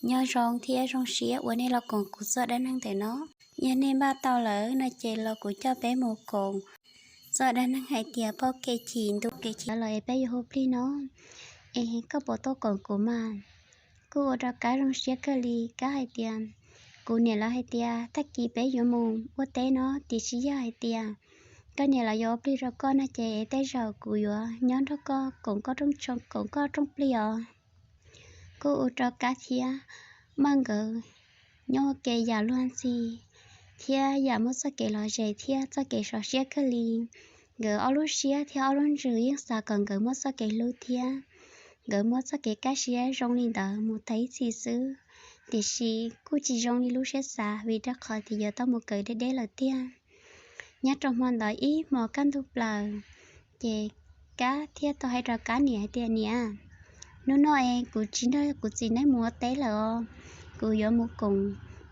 Nyob zoo thiab zoo siab uas nej los koom kuv txoj dab neeg ntawm no. Yog nej npaj tau lawm no ces los kuv coj peb mus koom txoj dab neeg hais tias poj kev chim ntuj kev chim los es peb yuav hu plig no. Es koj puas tuaj koom kuv mas? Kuj ua rau Kab zoo siab kawg li. Kab hais tias, kuv niam lawv hais tias tag kis peb yuav mus ua teb no, tiam sis yog hais tias koj niam lawv yuav ua plig rau koj no ces tej zaum kuv yuav nyob nrog koj koom koj rooj plig os. Kuj ua rau Kab thiab Meej nkawd nyob ua ke yam luag ntxhi thiab yam muaj txoj kev lom zem thiab txoj kev sov siab kawg li. Nkawd ob lub siab thiab ob lub ntsws yeej xav kom nkawd muaj txoj kev hlub thiab nkawd muaj txoj kev kaj siab zoo li ntawd mus tag ib txhis xwb. Tiam sis kuj tsis zoo li lub siab xav vim rau qhov tias yuav tau mus kawm deb deb lawm tiag. Nyob rau hmo ntawd ib hmos kaj ntug plaws, ces Kab thiaj tau hais rau Kab niam hais tias, niam, hnub no es kuv tsis nrog kuv txiv neej mus ua teb lawm os. Kuv yuav mus koom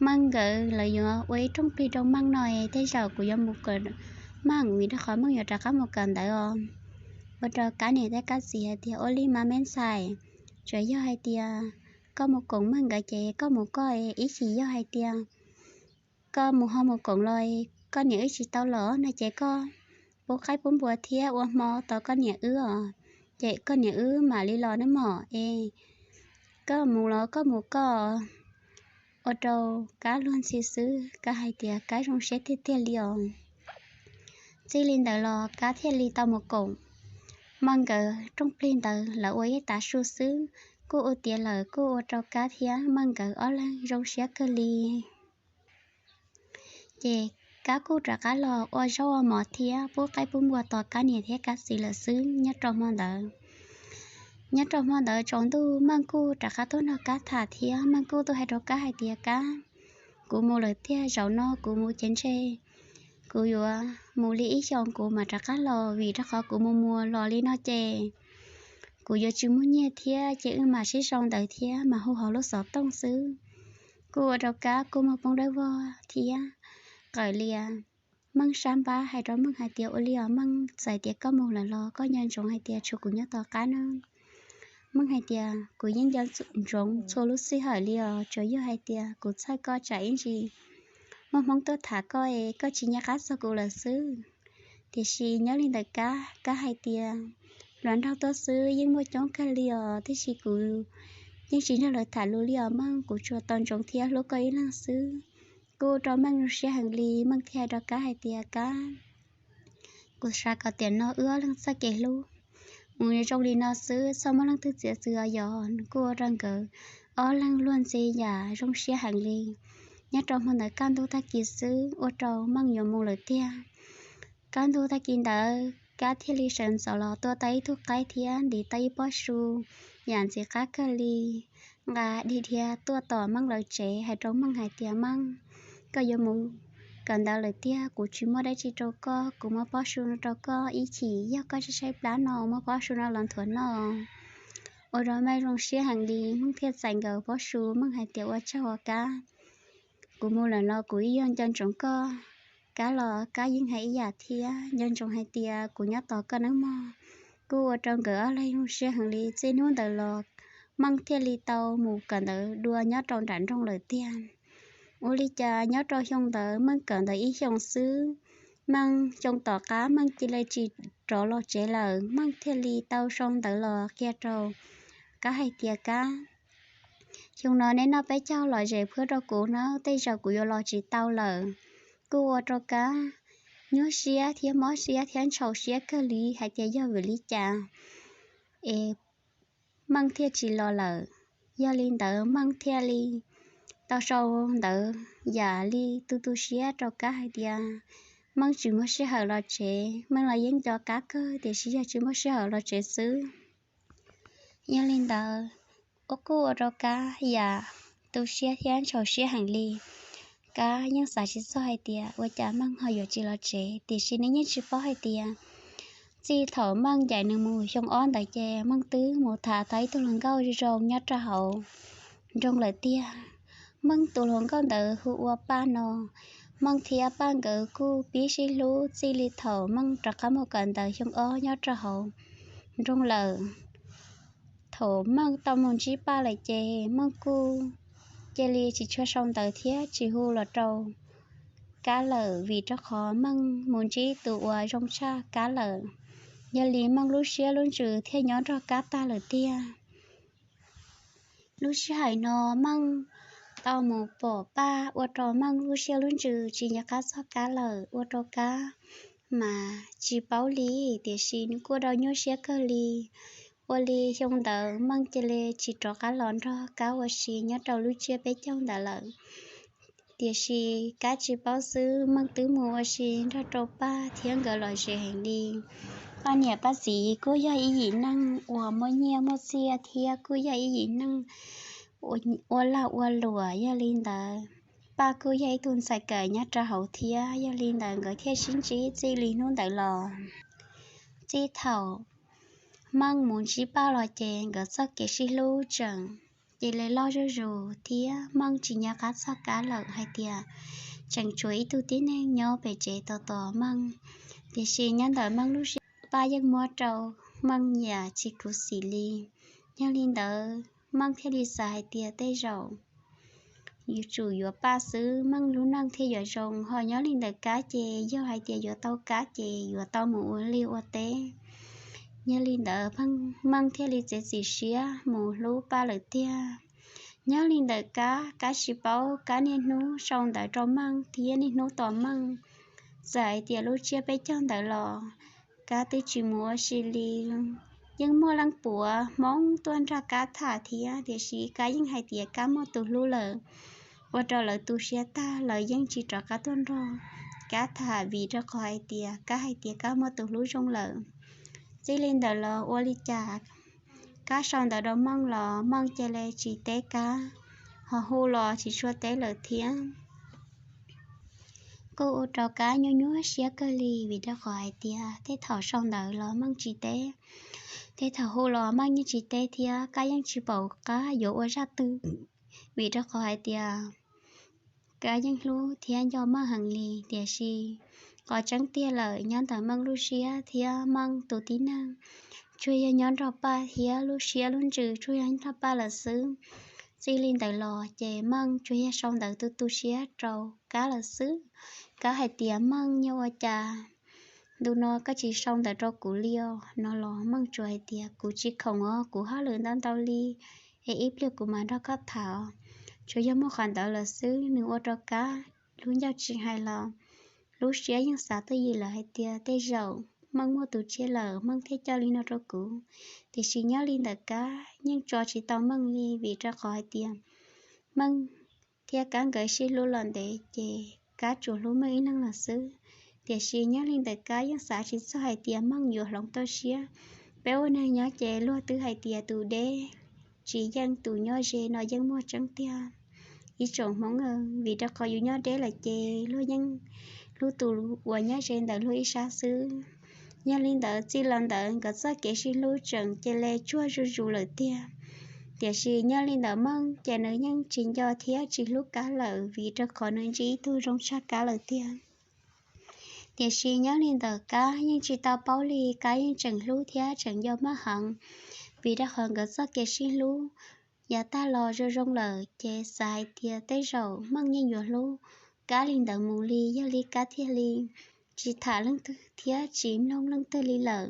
Meej nkawd, lawv yuav ua ib rooj plig rau Meej no es tej zaum kuv yuav mus koom Meej vim rau qhov Meej yuav rov qab mus kawm ntawv os. Ua rau Kab niam thiab Kab txiv hais tias, ua li mas me ntxhais, tsuas yog hais tias koj mus koom Meej nkawd ces koj mus koj, ib chim yog hais tias koj mus ho mus koom los koj niam wb tsis tau los no ces koj pub qaib pub npua thiab ua hmo tos koj niam wb os, ces koj niam wb mam li los nawb mog. Es koj mus los koj mus koj. Ua rau Kab luag ntxhi xwb, Kab hais tias Kab zoo siab tiag tiag li os. Txij li ntawd los Kab thiaj li tau mus koom Meej nkawd rooj plig ntawd, lawv ua ib tav su xwb kuj ua tiav lawm, kuj ua rau Kab thiab Meej nkawd ob leeg zoo siab kawg li. Ces Kab kuj rov qab los ua zaub ua mov thiab pub qaib pub npua tos Kab niam thiab Kab txiv lawm xwb nyob rau hmo ntawd. Nyob rau hmo ntawd tsaus ntuj Meej kuj rov qab tuaj nrog Kab tham thiab Meej kuj tuaj hais rau Kab hais tias, Kab, kuv mus lawm tiag, zaum no kuv mus ces ntshe kuv yuav mus li ib xyoos kuv mam rov qab los, vim rau qhov kuv mus mus los li no ces kuv yuav tsis muaj nyiaj thiab ces wb mam sib sau ntawv thiab mam hu hauv lub xov tooj xwb. Kuj ua rau Kab kuj muaj poob dawb vog thiab qawm lias. Meej sab npab hais rau Meej hais tias, ua li os Meej, txawm tias koj mus lawm los koj nco ntsoov hais tias tshuav kuv nyob tom qab no. Meej hais tias, kuv yeej nco ntsoov txhua lub sij hawm li os, tsuas yog hais tias kuv txhawj koj tsam ib ntsis muaj Hmoob tuaj tham koj es koj tsis nco qab txog kuv lawm xwb. Tiam sis nyob li ntawm Kab, Kab hais tias, hluas nraug tuaj xwb yeej muaj coob kawg li os, tiam sis kuv yeej tsis nrog lawv tham lus li os Meej, kuv tsuas tau ntsoov thiab hlub koj ib leeg xwb. Kuj ua rau Meej zoo siab heev li, Meej thiaj hais rau Kab hais tias, Kab, kuv xav kom tiam no wb ob leeg txoj kev hlub mus zoo li no xwb, txhob muaj leej twg txiav txim os. Yog kuj ua rau nkawd ob leeg luag ntxhi yam zoo siab heev li. Nyob rau hmo ntawd kaj ntug tag kis xwb ua rau Meej yuav mus lawm tiag. Kaj ntug tag kis ntawd Kab thiaj li sawv ntxov los tua tau ib tug qaib thiab ntim tau ib pob su yam ntxim qab kawg li, nqa dhia dhia tuaj tom Meej lawv tsev hais rau Meej hais tias, Meej, koj yuav mus kawm ntawv lawm tiag, kuv tsis muaj dab tsi rau koj, kuv muab pob su no rau koj, ib chim yog koj tshaib tshaib plab no muab pob su no los nthuav noj. Ua rau Meej zoo siab heev li, Meej thiaj txais nkaus pob su, Meej hais tias, ua tsaug os Kab, kuv mus lawm los kuv yeej yuav nco ntsoov koj. Kab los Kab yeej hais ib yam thiab, nco ntsoov hais tias kuv nyob tos koj nawb mog. Kuj ua rau nkawd ob leeg zoo siab heev li. Txij hnub ntawd los Meej thiaj li tau mus kawm ntawv dua nyob rau nram nroog lawm tiag. Ua li cas nyob rau xyoo ntawd Meej kawm ntawv ib xyoos xwb, Meej xyoo tom qab Meej cia li tsis rov los tsev lawm. Meej thiaj li tau sau ntawv los qhia rau Kab hais tias, Kab, xyoo no nej noj peb caug lom zem phwb rau kuv nawb, tej zaum kuv yuav los tsis tau lawm. Kuj ua rau Kab nyuaj siab thiab mob siab thiab ntxhov siab kawg li hais tias yog vim li cas es Meej thiaj tsis los lawm. Yog li ntawd Meej thiaj li tau sau ntawv yam li tu tu siab rau Kab hais tias Meej tsis muaj sij hawm los tsev. Meej los yeej nco Kab kawg, tiam sis yog tsis muaj sij hawm los tsev xwb. Yog li ntawd, ua kuj ua rau Kab yam tu siab thiab ntxhov siab heev li. Kab yeej xav tsis txog hais tias ua cas Meej ho yuav tsis los tsev, tiam sis nws yeej tsis paub hais tias txij thaum Meej ncaim nws mus xyoo ob ntawd ces Meej twb mus tham tau ib tug hluas nkauj zoo zoo nyob rau hauv nroog lawm tiag. Meej tus hluas nkauj ntawd hu ua Paj no. Meej thiab Paj nkawd kuj pib sib hlub txij li thaum Meej rov qab mus kawm ntawv xyoo ob nyob rau hauv nroog lawm. Thaum Meej tau mus ntsib Paj lawm ces Meej kuj cia li tsis tshua sau ntawv thiab tsis hu los rau Kab lawm, vim rau qhov Meej mus ntsib tus uas zoo tshaj Kab lawm. Yog li Meej lub siab lub ntsws thiaj nyob nrog Kab tag lawm tiag. Lub sij hawm no Meej tau mus pom Paj, ua rau Meej lub siab lub ntsws tsis nco qab txog Kab lawm, ua rau Kab mas tsis paub li, tiam sis nws kuj rau nyuaj siab kawg li. Ua li xyoo ntawd Meej cia li tsis rov qab los nrog Kab ua si nyob rau lub tsiab peb caug ntawd lawm. Tiam sis Kab tsis paub xwb, Meej twb mus ua si nrog rau Paj thiab nkawd lom zem heev li. Paj niam Paj txiv kuj yog ib yim neeg uas muaj nyiaj muaj txiaj thiab kuj yog ib yim neeg ua lag ua luam. Yog li ntawd Paj kuj yog ib tug ntxhais kawm nyob rau hauv thiab, yog li ntawd nkawd thiaj sib ntsib txij li hnub ntawd los. Txij thaum Meej mus ntsib Paj los ces nkawd txoj kev sib hlub tseem cia li loj zuj zus thiab Meej tsis nco qab txog Kab lawm hais tias tseem tshuav ib tug tib neeg nyob pem tsev tos tos Meej. Tiam sis nyob ntawm Meej lub siab Paj yeej muab rau Meej yam tsis khuv xim li. Yog li ntawd Meej thiaj li xav hais tias tej zaum yuav tsum yuav Paj xwb Meej lub neej thiaj yuav zoo, ho nyob li ntawm Kab ces yog hais tias yuav tau Kab ces yuav tau mus ua liaj ua teb. Yog li ntawd Meej thiaj li txiav txim siab mus hlub Paj lawm tiag. Nyob li ntawm Kab, Kab tsis paub, Kab niaj hnub sau ntawv rau Meej thiab niaj hnub tos Meej. Txawm hais tias lub tsiab peb caug ntawd los Kab twb tsis mus ua si li. Yeej muaj leej puav Hmoob tuaj nrog Kab tham thiab, tiam sis Kab yeej hais tias Kab muaj tus hlub lawm, ua rau lawv tu siab tag, lawv yeej tsis rov qab tuaj nrog Kab tham vim rau qhov hais tias Kab hais tias Kab muaj tus hlub zoo lawm. Txij li ntawd los ua li cas Kab sau ntawv rau Meej los Meej cia li tsis teb Kab, ho hu los tsis tshua teb lawm thiab. Kuj ua rau Kab nyuaj nyuaj siab kawg li vim rau qhov hais tias tej thaum sau ntawv los Meej tsis teb, tej thaum hu los Meej yeej tsis teb thiab Kab yeej tsis pom qab yuav ua zaj twg, vim rau qhov hais tias Kab yeej hlub thiab nco Meej heev li. Tiam sis qhov tseeb tiag lawm nyob ntawm Meej lub siab thiab Meej tus tib neeg tsuas yog nyob nrog Paj thiab lub siab lub ntsws tsuas yog nrog Paj lawm xwb. Txij li ntawd los ces Meej tsuas yog sau ntawv tu tu siab rau Kab lawm xwb. Kab hais tias Meej, yog ua cas ntu no koj tsis sau ntawv rau kuv li os no los Meej tsuas hais tias kuv tsis khoom os, kuv hauj lwm ntau ntau li, es ib pliag kuv mam nrog koj tham. Tsuas yog muaj qhov ntawd lawm xwb, nws ua rau Kab lub ncauj tsis hais los lub siab yeej xav twj ywm lawm hais tias tej zaum Meej muaj tus tshiab lawm Meej thiaj coj li no rau kuv. Tiam sis nyob li ntawm Kab yeej tso tsis tau Meej li vim rau qhov hais tias Meej thiab Kab nkawd sib hlub los ntev ces Kab tsuas hlub Meej ib leeg los xwb. Tiam sis nyob li ntawm Kab yeej xav tsis txog hais tias Meej yuav hloov tau siab. Peb ua neeg nyob ces luag twb hais tias tus deb tsis yeej tus nyob ze no yeej muaj tseeb tiag. Ib tsoom Hmoob, vim rau qhov yus nyob deb lawm ces luag yeej hlub tus uas nyob ze ntawm luag ib sab xwb. Yog li ntawd txij los ntawd nkawd txoj kev sib hlub tseem cia li tsuag zuj zus lawm tiag. Tiam sis nyob li ntawm Meej ces nws yeej tsis nco thiab tsis hlub Kab lawm vim rau qhov nws ntsib ib tug zoo tshaj Kab lawm tiag. Tiam sis nyob li ntawm Kab yeej tsis tau paub li, Kab yeej tseem hlub thiab tseem nco Meej heev, vim rau qhov nkawd txoj kev sib hlub yav tag los zoo zoo lawm ces xav hais tias tej zaum Meej yeej yuav hlub Kab li ntawd mus li, yog li Kab thiaj li tsis tham leej twg thiab tsis mloog leej twg li lawm.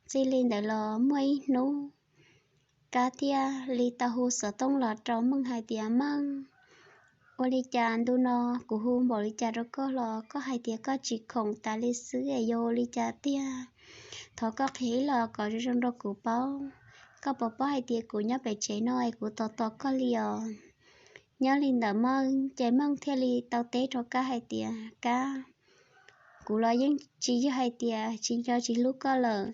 Txij li ntawd los muaj ib hnub Kab thiaj li tau hu xov tooj los rau Meej hais tias, Meej, ua li cas ntu no kuv hu npaum li cas rau koj los koj hais tias koj tsis khoom tas li xwb es yog ua li cas tiag? Thov koj qhia ib los kom zoo zoo rau kuv paub. Koj puas paub hais tias kuv nyob pem tsev no es kuv tos tos koj li os? Nyob li ntawm Meej ces Meej thiaj li tau teb rau Kab hais tias, Kab, kuv los yeej tsis yog hais tias tsis nco tsis hlub koj lawm,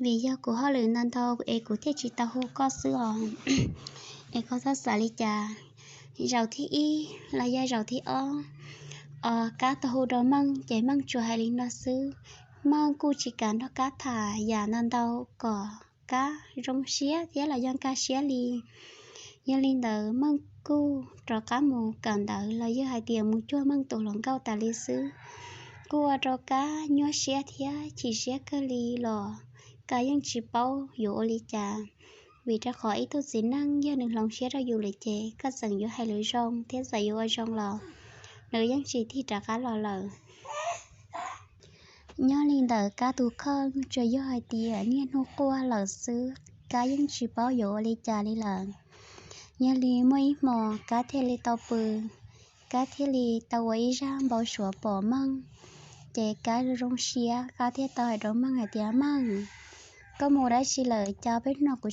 vim yog kuv hauj lwm ntau ntau es kuv thiaj tsis tau hu koj xwb os. Es koj txhob xav li cas. Zaum thib ib los yog zaum thib ob, Kab tau hu rau Meej ces Meej tsuas hais li no xwb. Meej kuj tsis kam nrog Kab tham yam ntau ntau kom Kab zoo siab thiab los yog nkag siab li. Yog li ntawd Meej kuj rov qab mus kawm ntawv los yog hais tias mus cuag Meej tus hluas nkauj tas li xwb. Kuj ua rau Kab nyuaj siab thiab chim siab kawg li los Kab yeej tsis paub yuav ua li cas. vim rau qhov ib tug txiv neej yog nws hloov siab rau yus lawm ces koj txawm yuav hais lus zoo thiab txawm yuav ua zoo los nws yeej tsis tig rov qab los lawm. Nyob li ntawm Kab tus kheej, tsuas yog hais tias niaj hnub quaj lawm xwb, Kab yeej tsis paub yuav ua li cas li lawm. Yog li muaj ib hmo Kab thiaj li tau pw, Kab thiaj li tau ua ib zaj npau suav pom Meej. Ces Kab zoo siab, Kab thiaj tau hais rau Meej hais tias, Meej, koj mus dab tsi lawm, cas peb hnub no kuv